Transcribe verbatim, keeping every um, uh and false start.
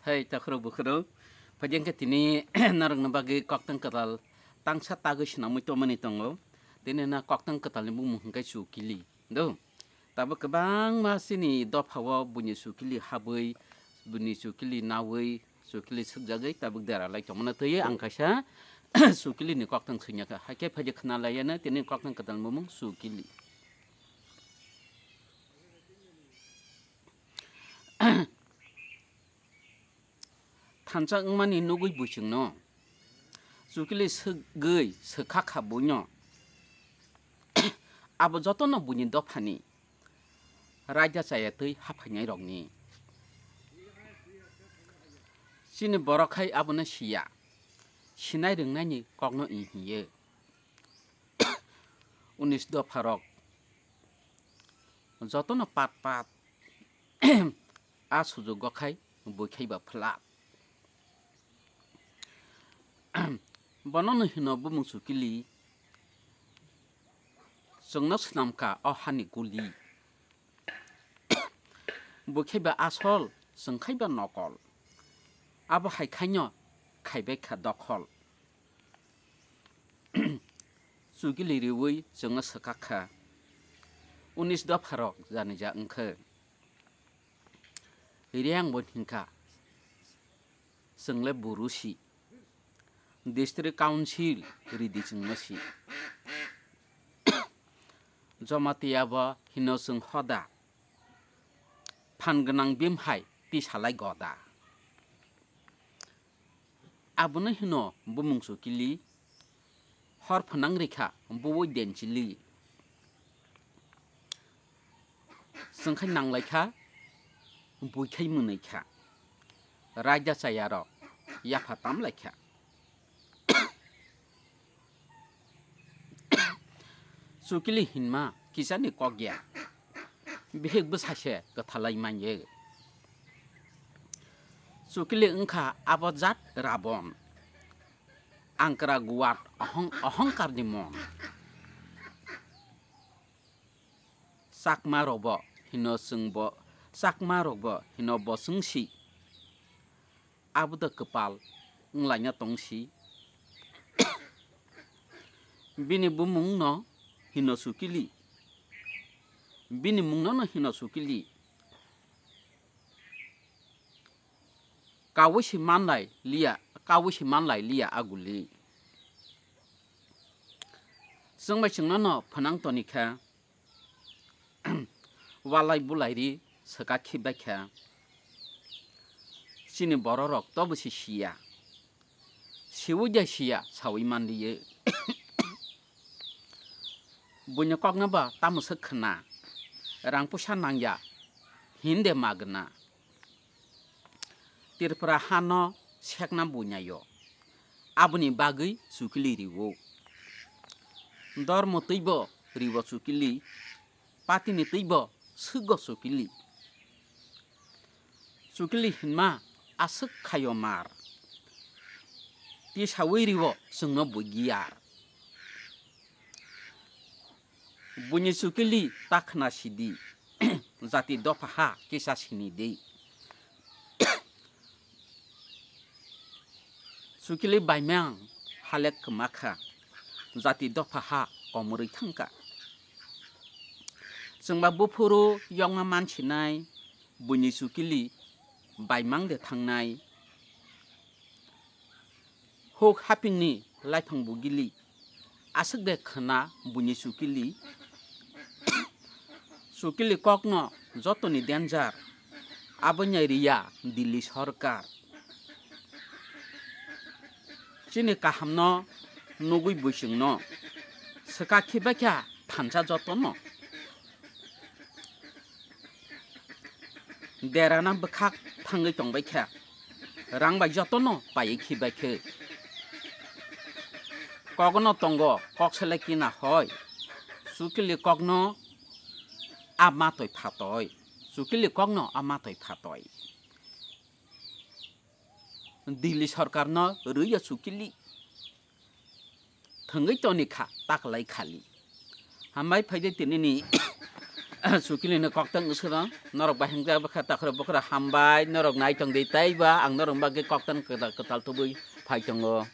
Hai takhurok bukhurok, phaidi hwnkhe tini norokni bagwi koktwng kwtal tangsa tagwi swnamwi tongmani tongo. Tini na koktwng kwtalni bumung hwnkhe Chukili. Do, tabuk kwbangma chini dophao buini Chukili habwi, buini Chukili naui, Chukili swkjagwi tabuk dera lai tongmano twiwi ang kaisa Chukilini koktwng swngya kha. Haikhe phaidi khna laiya na tini koktwng kwtalni bumung Chukili. Thansa wngmani nugwi buchwngno Chukili swgwi swkha kha buino. Abo jotono buini dophani raida chaya twi haphainairokni. Chini borok hai abono siya, sinai rwngnaini kokno i hiyo. Unis dopharok jotono pat pat a sujugo khai buikhaiba phlak. Bonono hino bumung Chukili, chwngno swnamkha o hani guli. Buikhaiba asol, chwngkhaiba nokol. Abo hai khaino khaibai kha dokhol. Chukili riwi chwngno swkak kha. Unis dopharok janija wngkha. Riyang bo hinkha, chwngle burusi. District Council ridi chwngno si. Jamatia bo hino chwng hoda. Phan gwnang bim hai tisalai goda. Abono hino bumung Chukili, hor phwnang rikha buwi denchili. Chwngkhai nanglaikha, buikhai mwnwikha. Raida chayarok yapha tamlaikha. Chukili hinma kisani kok ya, bihik bwsa se kwthalai manye. Chukili wngkha abo jat Rabon, angkra guat ohong-, ohongkarni mon. Chakma rokbo hino chwngbo, Chakma rokbo hino bo chwngsi. Abo da kwpal wnglaina tongsi. Bini bumungno hino Chukili. Bini mungnono hino Chukili. Kawi se manlai liya, kawi se manlai liya aguli. Chwngbai chwngnono phwnang tonikha. Walai bulai ri swkak khibaikha. Chini bororok tobo se siya. Siwi de siya sawi manliye. Buini kokno ba tamo se khna. Rang puisa nangya. Hinde magna. Tripura hano sekna buinayo. Aboni bagwi Chukili riwo. Dormo twibo riwo Chukili. Patini twibo swgo Chukili. Chukili hinma aswk khayo mar. Tisawi riwo chwngno bugiyar. Buini Chukili ta khna sidi, jati dopha ha kisa sini di. Chukili baimang halek kwma kha, jati dopha ha komorwi thangkha. Chwngba buphuru yongma mansinai, buini Chukili baimang de thangnai. Huk hapingni laithang bugili, aswk de khna buini Chukili. Chukili kokno jotoni danger, abo nyai riya Delhi sorkar. Chini kahamno nugwi buisingno swkak khibaikha thansa jotono. Derana bwkhak thangwi tongbaikha. Rang bai jotono paiwi khibaikhe. Kokno tongo, kok selai kina hoi. Chukili kokno a matoi phatoi. Chukili kokno a matoi phatoi. Delhi sorkarno rwiya Chukili. Thwngwi toni kha taklai khali. Hambai phaide tinini Sukilino koktang swrwng, norok bahimjak bwkha takhro bukhro hambai, norok naitong di taiba, ang norok bagwi koktang kwtal, kwtal tubui phai tongo.